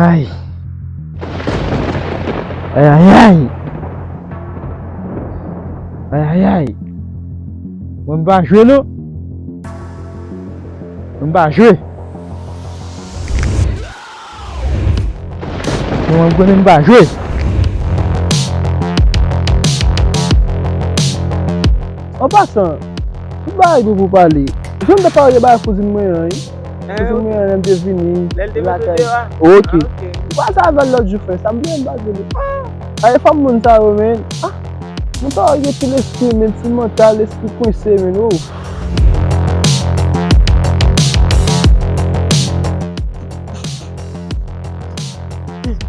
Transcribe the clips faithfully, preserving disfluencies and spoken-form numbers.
Ay. Ay, ay, ay. Ay, ay, ay. Mwen m pa jwe non. Mwen m pa jwe. Mwen konnen m pa jwe. An pasan, tout bagay gen pou pale. Jan m te pale bagay kouzin mwen an, wi. Kouzin mwen an, lè m te vini lakay. Ok. M pase avè l lòt jou, frè. Sa m bliye m pase li. Ah! Ay, fanm moun sa yo, men. Ah! Mwen ta wè gen ti lespri, men ti mantal, lespri kwense, men, oh.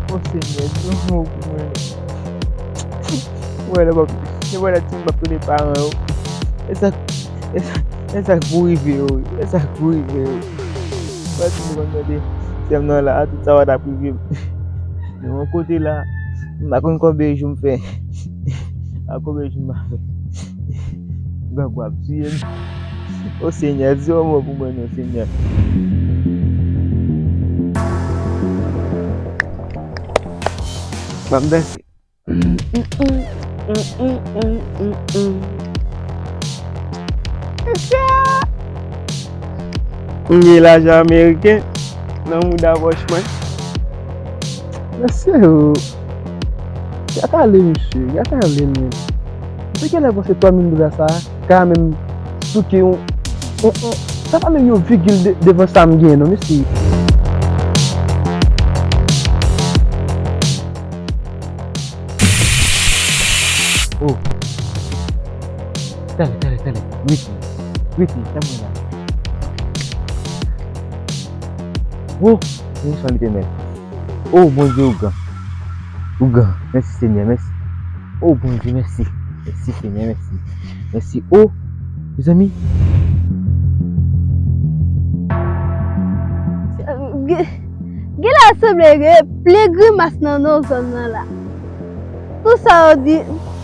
Oh, Senyè, di yon mo pou mwen. Mwen, lè m ap, mwen, lè ti m ap rele paran yo. E sa, e sa, e sa k pou rive yo, wi. E sa k pou rive yo. Mwen, ti m konn tande, sè m nan la, tout sa w t ap rive m. Men yon kote la, m pa konn konbyen jou m fè. A konbyen jou m pa fè. Grangou ap tiye m. O Senyè, di yon mo pou mwen non, Senyè. Ban m danse. M gen lajan ameriken nan mouda pòch mwen. Mesye, oh. Gad ale, mesye, gad ale, men. Depi kilè w panse twa mil dola sa a ka menm souke yon, yon, yon, sa pa menm yon vigil de, devan sa m gen, non, mesye. Oh. Talè, talè, talè. Rete. Rete, tann mwen la. Oh, men sa li te mèt. Oh, Bondye, ougan. Ougan. Mèsi, Senyè, mèsi. Oh, Bondye, mèsi. Mèsi, Senyè, mèsi. Mèsi. Oh, mezanmi. Gen, gen lè sanble gen plen grimas nan non zòn nan la. Tout sa yo di,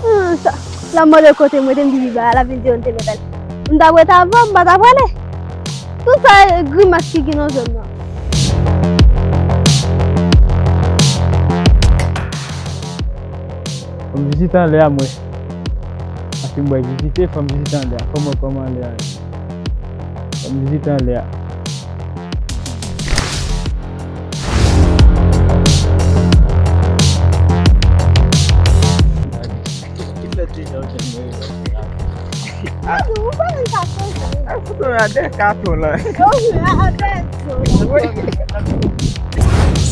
hmm, sa, la mò de kote mwen te m di li ba, la vin di yo n te mèt ale. M t ap ret avan, m pa t ap prale. Tout sa grimas ki gen nan zòn nan. Fò m vizite anlè a mwen. Paske m bay vizite, fò m vizite anlè a. Kòman, kòman anlè a ye? Fò m vizite anlè a. Ou pa menm ka chanje. Foto a de katon la.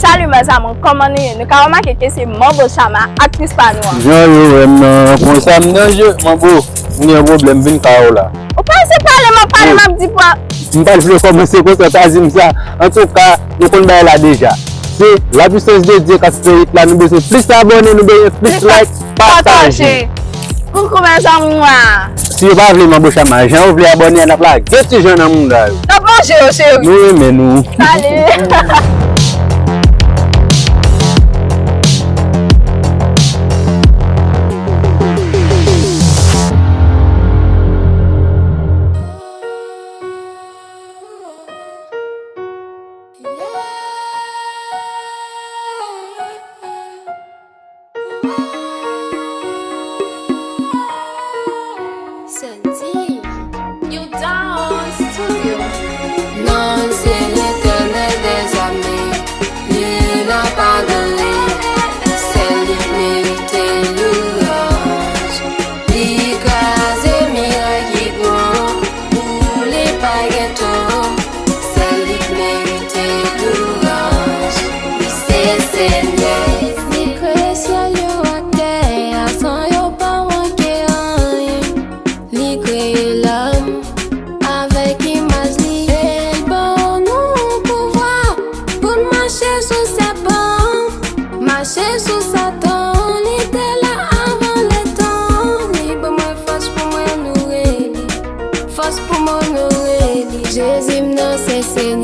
Salut mes amours, kòman nou ye? Nou ka remake ke se Manbo Chama, aktris pa nou an. Jan yo wè m nan, konsa m nan je, Manbo, m gen yon pwoblèm, vin kay ou la. Ou pa se pale, m ap pale, m ap di pou. M pa t vle kòmanse konsa, pa di m sa. Antouka, nou konn bagay la deja. Se la puissance de Dieu k ap fè it la, nou bezwen plis abòne, nou bezwen plis like, pataje. Koukou mes amours. Si yo pa vle Manbo Chama, jan yo vle abòne a, n ap lage ti jan nan mouda yo. N ap manje yo, cheri. Nou renmen nou. Salut. Santi, you down studio. Non, se Letènèl dèzame, li n ap adore, sèl li merite louwanj. Li kraze miray ki gran, pou li pa gen tan. Sèl li k merite louwanj, li se Senyè. Li kreye syèl yo ak tè a, san yo pa manke anyen. Li kreye lòm avèk imaj li. E l ban nou pouvwa pou n mache sou sèpan, mache sou Satan. Li te la avan letan. Li ban mwen fòs pou mwen onore li. Fòs pou m onore li. Jezi m nan se Senyè.